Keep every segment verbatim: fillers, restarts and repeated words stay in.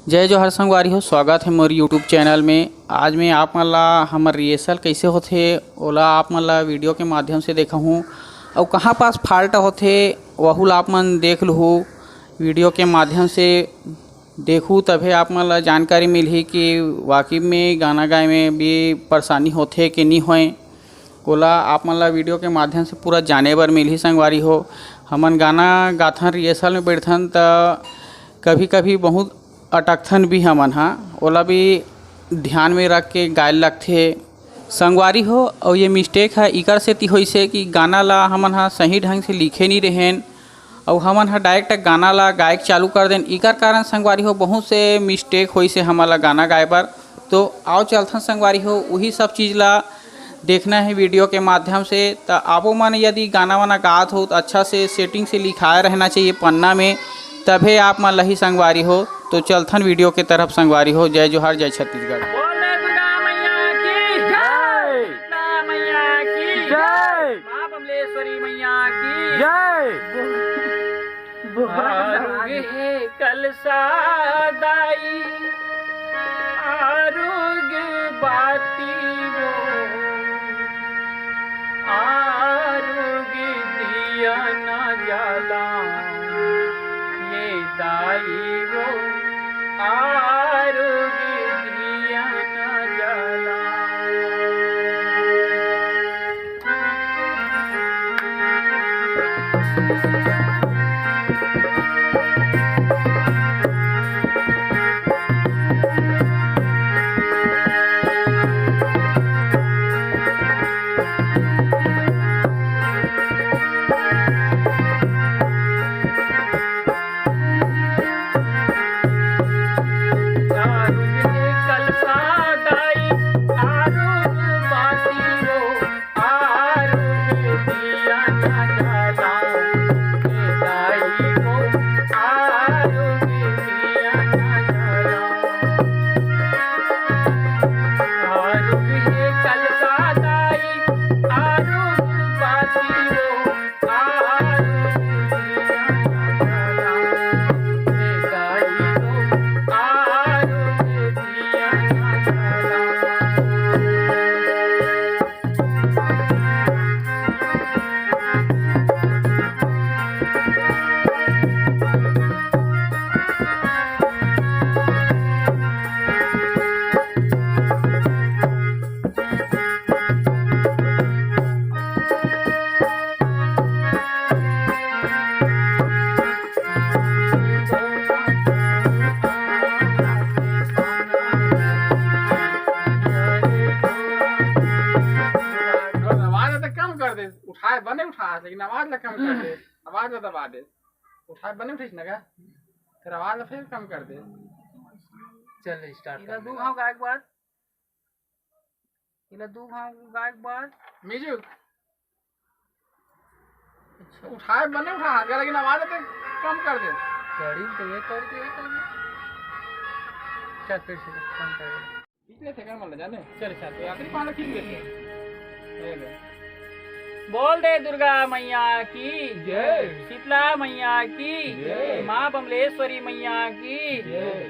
जय जोहार संगवारी हो, स्वागत है मोर YouTube चैनल में। आज मैं आप मन ला हमर रिहर्सल कइसे होथे, ओला आप मन ला वीडियो के माध्यम से देखाहूँ, अउ कहाँ पास फाल्ट होथे, वहू ला आप मन देख लुहू। वीडियो के माध्यम से देखू, तभे आप मन ला जानकारी मिलही कि वाकई में गाना गाए में भी परेशानी होथे कि नी होए, ओला आप मन ला वीडियो के माध्यम से पूरा जाने बर मिलही संगवारी हो। हमन गाना गाथन, रिहर्सल में बैठथन, त कभी-कभी बहुत अटकथन भी हमन ह, ओला भी ध्यान में रख के गाए लगथे संगवारी हो। अउ ये मिस्टेक ह इकर सेती होइसे कि गाना ला हमन ह सही ढंग से लिखे नी रहेन, अउ हमन ह डायरेक्ट गाना ला गायक चालू कर देन। इकर कारण संगवारी हो, बहुत से मिस्टेक होइसे हमन ला गाना गाए बर। तो आओ चलथन संगवारी हो, उही सब चीज ला देखना है वीडियो के माध्यम से। त आपो मन यदि गाना वाना गात हो, तो अच्छा से सेटिंग से लिखाए रहना चाहिए पन्ना में, तभे आप मन लही संगवारी हो। तो चलथन वीडियो के तरफ संगवारी हो। जय जोहार, जय छत्तीसगढ़। बोले दुर्गा मैया की जय। दुर्गा मैया की जय। माँ बमलेश्वरी मैया की जय। आरुग हे कलसा दाई, आरुग बाती वो, आरुग दिया न जला, ये दाई वो, आरुग दिया न जला। आवाज तो कम कर दे, उठाए बने उठा, लेकिन आवाज ला कम कर दे, आवाज ला दबा दे। उठाए बने उठे ना का? फिर आवाज ला फिर कम कर दे। चल, स्टार्ट कर दू घाव गायक बाद। इला दू घाव गायक बाद। म्यूजिक। अच्छा। उठाए बने उठा, लेकिन आवाज ला तो कम कर दे। कड़ी तो ये कर दिया, ये कर दिया। चल, फिर से कम कर दे। खींच लेथे का, मतलब, जाने? चल, चल। तो आखिरी पाला खींच लेथे। ये ले। बोल दे दुर्गा मैया की जय। शीतला मैया की जय। माँ बमलेश्वरी मैया की जय।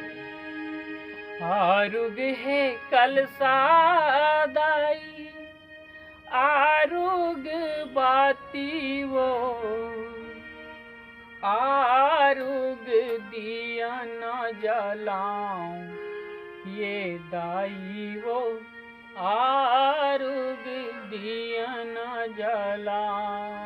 आरुग हे कलसा दाई, आरुग बाती वो, आरुग दिया न जलाऊं, ये दाई वो, आरुग दिया न जलाऊं।